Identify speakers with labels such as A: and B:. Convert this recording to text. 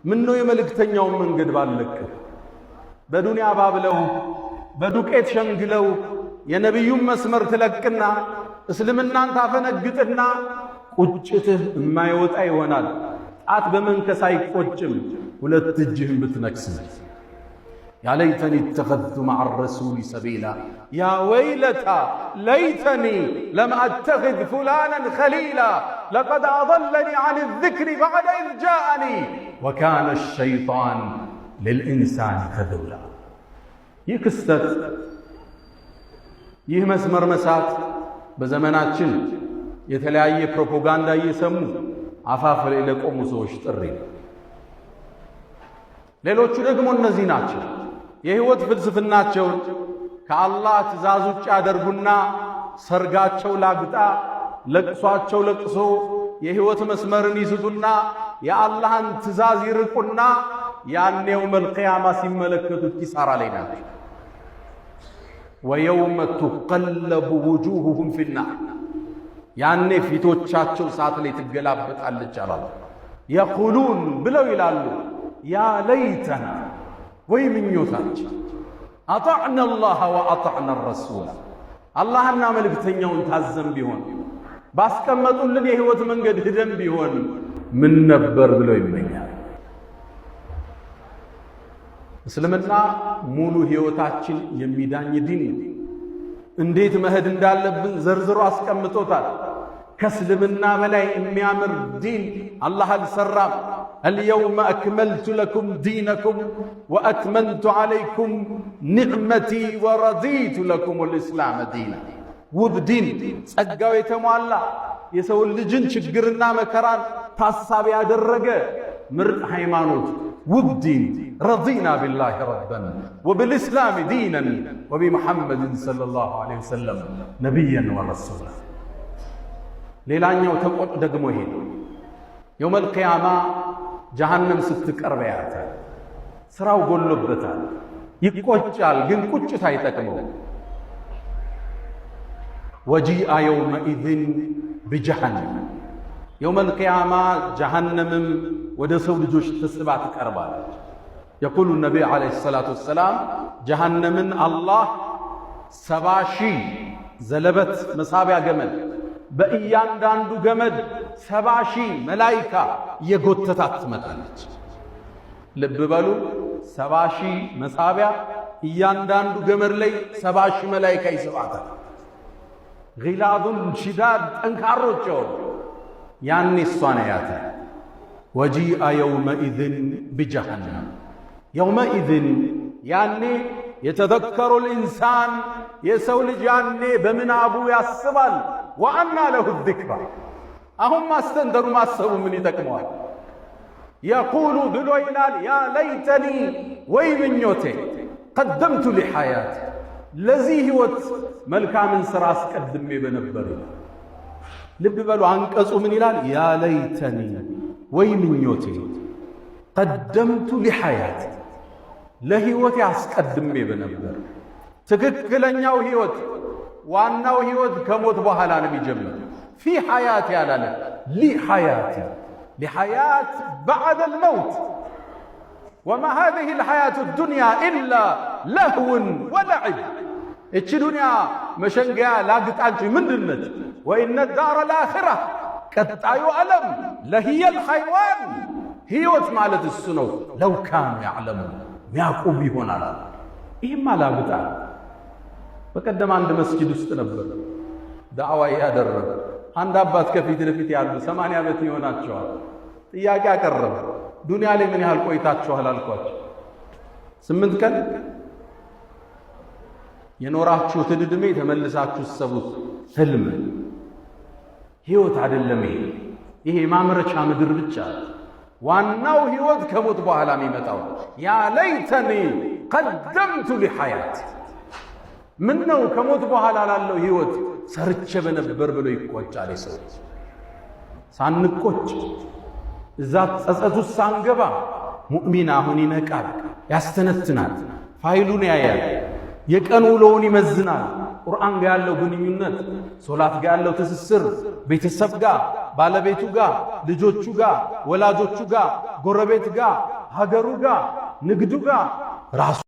A: ምነው የመልእክተኛውን መንገድ ባልለቅህ። በዱንያ ባብለው በዱቄት ሸንግለው የነቢዩን መስመር ትለቅና እስልምናን ታፈነግጥና ቁጭትህ የማይወጣ ይሆናል። ጣት በመንከስ አይቆጭም፣ ሁለት እጅህን ብትነክስ። يا ليتني اتخذت مع الرسول سبيلا يا ويلتى ليتني لم أتخذ فلانا خليلا لقد أضلني عن الذكر بعد إذ جاءني وكان الشيطان للإنسان خذولا። ይህ ክስተት፣ ይህ መስመር መሳት በዘመናችን የተለያየ ፕሮፓጋንዳ እየሰሙ አፋፍ ላይ ለቆሙ ሰዎች ጥሪ ነው። ሌሎቹ ደግሞ እነዚህ ናቸው። የህይወት ፍልስፍናቸውን ከአላህ ትእዛዝ ውጭ ያደርጉና ሰርጋቸው ላግጣ፣ ለቅሷቸው ለቅሶ፣ የህይወት መስመርን ይስቱና የአላህን ትእዛዝ ይርቁና ያኔ يوم القيامة ሲመለከቱት ኪሳራ ላይ ናቸው። ويوم تقلب وجوههم في النار፣ ያኔ ፊቶቻቸው እሳት ላይ ትገላበጣለች አላለ። يقولون ብለው ይላሉ፣ يا ليتنا ወይ ምኞታችን፣ أطعنا الله وأطعنا الرسول፣ አላህና መልእክተኛውን ታዘን ቢሆን፣ ባስቀመጡልን የህይወት መንገድ ሂደን ቢሆን ምን ነበር ብለው ይመኛል። እስልምና ሙሉ ህይወታችን የሚዳኝ ዲን ነው። እንዴት መሄድ እንዳለብን ዘርዝሮ አስቀምጦታል። ከእስልምና በላይ የሚያምር ዲን አላህ አልሰራም። اليوم أكملت لكم دينكم وأتممت عليكم نعمتي ورضيت لكم الإسلام دينا። ውብ ዲን፣ ጸጋው የተሟላ፣ የሰውን ልጅን ችግርና መከራን ታሳቢ ያደረገ ምርጥ ሃይማኖት፣ ውብ ዲን። رضينا بالله ربا وبالإسلام دينا وبمحمد صلى الله عليه وسلم نبيا ورسولا። ሌላኛው ተቆጥ ደግሞ ይሄ ነው። يوم القيامة ጀሃነም ስትቀርብ ያያታል። ስራው ጎሎበታል፣ ይቆጫል። ግን ቁጭት አይጠቅመው። وجيء يومئذ بجهنم፣ يوم القيامة ጀሃነምም ወደ ሰው ልጆች ተስባ ትቀርባለች። يقول النبي عليه الصلاة والسلام ጀሃነምን አላህ 70,000 ዘለበት መሳቢያ ገመድ፣ በእያንዳንዱ ገመድ 70,000 መላይካ እየጎተታት ትመጣለች። ልብ በሉ፣ 70,000 መሳቢያ፣ እያንዳንዱ ገመድ ላይ 70,000 መላይካ ይስባታል። غلاظ شداد፣ ጠንካሮች የሆኑ። ያኔ እሷን ያያታል። وجيء يومئذ بجهنم፣ يومئذ ያኔ يتذكر الإنسان የሰው ልጅ ያኔ በምናቡ ያስባል። وأنى له الذكرى፣ አሁን ማስተንተኑ ማሰቡ ምን ይጠቅመዋል? يقول ብሎ ይላል፣ يا ليتني ወይ ምኞቴ፣ قدمت لحياتي ለዚህ ሕይወት መልካምን ሥራ አስቀድሜ በነበር ይላል። ልብ በሉ፣ አንቀጹ ምን ይላል? يا ليتني ወይ ምኞቴ፣ قدمت لحياتي ለሕይወቴ አስቀድሜ በነበር። ትክክለኛው ሕይወት፣ ዋናው ሕይወት ከሞት በኋላ ነው የሚጀምር። في حياتي አላለ፣ لحياتي፣ لحياة بعد الموت። وما هذه الحياة الدنيا إلا لهو ولعب። እቺ ዱንያ መሸንገያ ላግጣ እንጂ ምንድነች? وإن الدار الآخرة ቀጣዩ ዓለም لهي الحيوان ሕይወት ማለት እሱ ነው። لو كانوا يعلمون ሚያዕቁብ ይሆናል። ይህም አላግጣ። በቀደም አንድ መስጂድ ውስጥ ነበር ዳዕዋ ያደረገ። አንድ አባት ከፊት ለፊት ያሉ 80 ዓመት ይሆናቸዋል። ጥያቄ አቀረበ። ዱንያ ላይ ምን ያህል ቆይታችኋል አልኳቸው። 8 ቀን። የኖራችሁትን ዕድሜ ተመልሳችሁ ሰቡት። ህልም ህይወት አይደለም ይሄ። ይሄ የማምረቻ ምድር ብቻ። ዋናው ህይወት ከሞት በኋላ የሚመጣው። يا ليتني قدمت لحياتي፣ ምን ነው ከሞት በኋላ ላለው ህይወት ሰርቼ በነበር ብሎ ይቆጫል። የሰው ሳንቆጭ፣ እዛ ጸጸቱ ሳንገባ ሙእሚን አሁን ይነቃል፣ ያስተነትናል፣ ፋይሉን ያያል፣ የቀን ውሎውን ይመዝናል። ቁርአን ጋር ያለው ግንኙነት፣ ሶላት ጋር ያለው ትስስር፣ ቤተሰብ ጋር፣ ባለቤቱ ጋር፣ ልጆቹ ጋር፣ ወላጆቹ ጋር፣ ጎረቤት ጋር፣ ሀገሩ ጋር፣ ንግዱ ጋር ራሱ